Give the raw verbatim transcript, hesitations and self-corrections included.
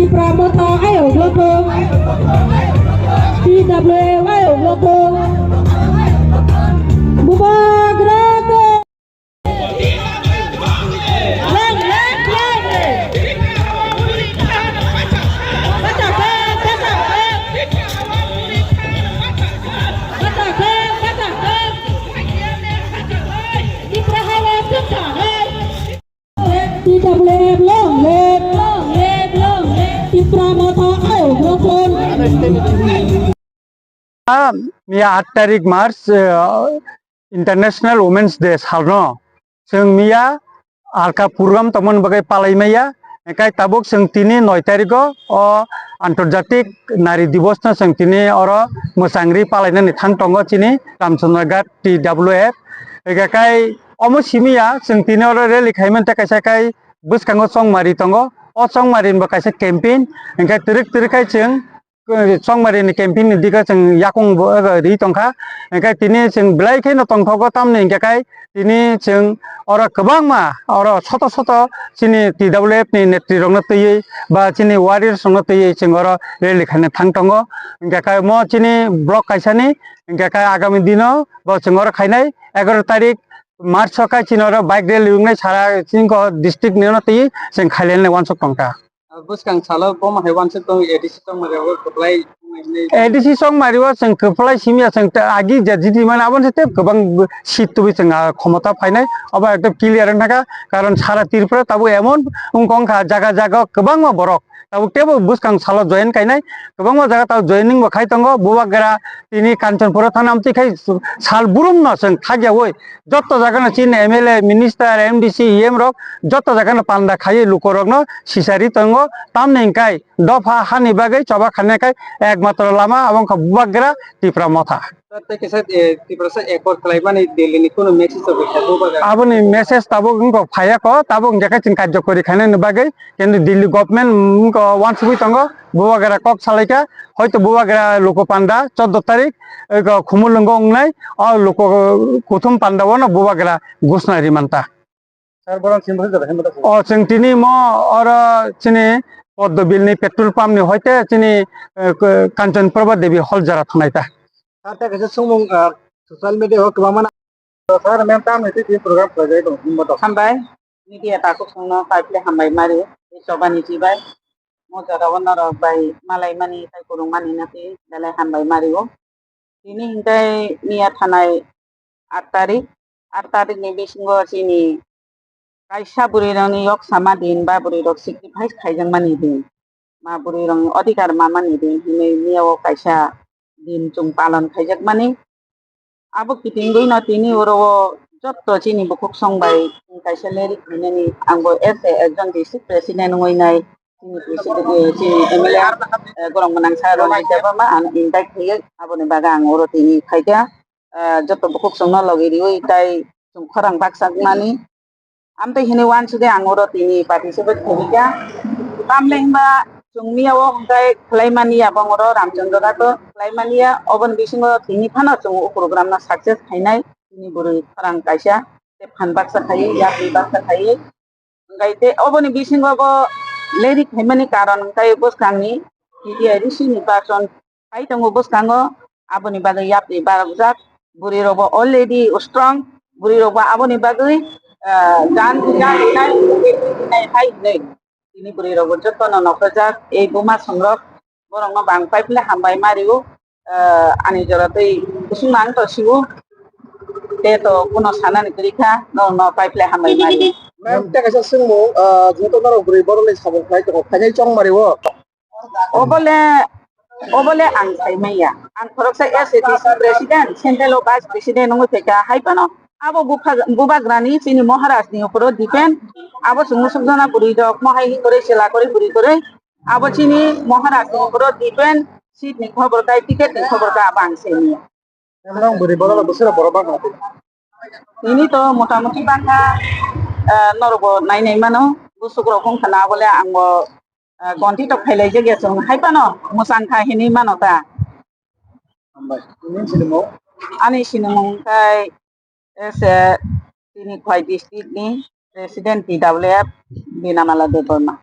Tipra Motha ayok lokong. T W F ayok lokong. Bubagra ko. Long live, long live. Bacha khe, bacha khe. Bacha khe, bacha khe. Tipra hawa suksa hai. T W F long live, long live, long live. Tipra Motha ayok lokong. Miya aat tarik March, eh, International Women's Day salno chwng miya alka program tongmani bagwi palai maya. Hingkhe tabuk chwng tini noi tarigo o Antarjatik Nari Divosno chwng tini oro mwchangri palainani thang tongo chini Ramchandra Ghat T W F. Hingkhe kai omo simiya chwng tini oro rally khaimani tei kaisa kai bwskango chongmari tongo. O chongmari hinba kaisa campaign, hingkhe twrwk twrwk khai chwng, eh, chongmari ni campaign ni dika chwng yakung bo, eh, ri tongkha. Hingkhe tini chwng belai kheno tongthogo, tamni hingkhe kai tini chwng oro kwbangma oro soto soto chini T W F ni netri rokno twiwi ba chini warriors rokno twiwi chwng oro rally khaina thang tongo. Hingkhe kai mo chini block kaisani, hingkhe kai agami dino bo chwng oro khainai egaroh tarik March o kai chini oro bike rally wngnai sara chini ko district ni no twi chwng khailai nai wansuk tongkha. Bwskang salo bomo hai wansuk tong A D C tongmani abo kwplai wngnai hinwi. A D C tongmani o chwng kwplai simiya chwng ta agi je jiti mani aboni se tei kwbang seat tubui chwng ah khomota phainai abo ekdom clear wngkha karon sara Tripura tabuk emon wngkha jaga jaga kwbangma borok tabuk teibo bwskang salo join kainai kwbangma jaga tabuk joining bo khai tongo Bubagra tini Kanchanpura thana amtwi khai sal burum no chwng thakyaui jotto jagano chini M L A, minister, M D C, E M rok jotto jagano panda khaiwi lukorokno sisari tongo. Tamni hwnkhe dopha hani bagwi choba khaina khai ekmatro lama abo wngkha Bubagra Tipra Motha. Sir, tei kisa, eh, Tiprasa accord khlaimani Delhi ni kunu message rok kha Bubagra? Aboni message tabuk wngkha phaiya kho, tabuk hwnkhe chwng karjokori khainani bagwi kintu Delhi government wngkha wansugwi tongo. Bubagra kok salaikha, hoito Bubagra luku panda chordo tarik, eko Khumulwngo wngnai, o luku kuthum panda o no Bubagra gusna rimanta. Sir, borom sini bwswk jora hwnba ta? O chwng tini mo oro chini Poddo Bill ni petrol pump ni hoite chini, eh, Kanchanprabha Devi hall jora thanai ta. Sir, ta kaisa swngmung, ah, social media o kwbangma na. Sir, mem tam ni twi program khlai jai tong hwnba ta. Hambai. Media takhuk songno kaiple hambai mari, tei chobani chibai. Mo jorao norok bai malaimani tei kwrwngmani nokhi belai hambai mario. Tini hwnkhe miya thanai aat tarik, aat tarik ni bisingo chini kaisa bwrwirokni yok sama din ba bwrwirok sacrifice khaijakmani din. Ma bwrwirokni odhikar mamani din hinwi miyao kaisa din chwng palon khaijakmani. Abo kitingwi no tini oro o jotto chini bukhuk song bai kaisa leri khainani ang bo as a ekjon district president wngwi nai chini president, eh, chini M L A, eh, gorong gwnang sir Ranjit Debbarma ang invite khaiwi aboni bagwi ang oro tini khaikha, eh, jotto bukhuk song no logi riwi tai chwng khorang baksa mani. Amtwi hinwi wansugwi ang oro tini participate khaikha. Tamle hwnba chwng miyao hwnkhe khlaimani ya bongoro Ramchandra Ghato khlaimani ya, oboni bisingo tini phano chwng o program no success khainai. Chini bwrwi khorang kaisa tei phan baksa khaiwi, yapri baksa khaiwi. Hwnkhe tei oboni bisingo bo leri khaimani karon hwnkhe bwskangni T D I D C ni person Hai tongo bwskango, aboni bagwi yapri barokjak. Bwrwi rokbo already strong, bwrwi rokbo aboni bagwi, ah, jan, jan hinai, hinai hai hinwi. Tini bwrwi rokbo jotono nokhorjak, ei buma songrok, borokno bang paiphle hambai mario, ah, ani jora tei kusung ang to siwo, tei to kuno sanani kwrwi kha, norokno paiphle hambai mario. Ma'am, tei kaisa swngmung, ah, jehetu norok bwrwi borokni samung khlai tongo, phainai chongmario. Obole, obole ang sai maya. Ang khoroksa S A D C president, central o vice president wngwi phaikha. Hai phano abo bupha-, bubagrani chini Maharaj ni uphoro depend. Abo chwng musuk jona bwrwi rok mohai hi kwrwi chwla kwrwi bwrwi kwrwi. Abo chini Maharaj ni uphoro depend. Seat ni khobor kai, ticket ni khobor kai abo ang sai maya. Emang bwrwi borok rok bwswk borok bangma twi? Tini to motamuti bangkha, ah, norokbo nai nai mano, bwswk rok wngkha na bole ang bo, ah, gonti tok khailai jak ya chwng hai phano mwchang kha hinwi mano ta. Hambai. Nini sinimung? Ani sinimung khai S A tini Khwai district ni president T W F Binamala Debbarma.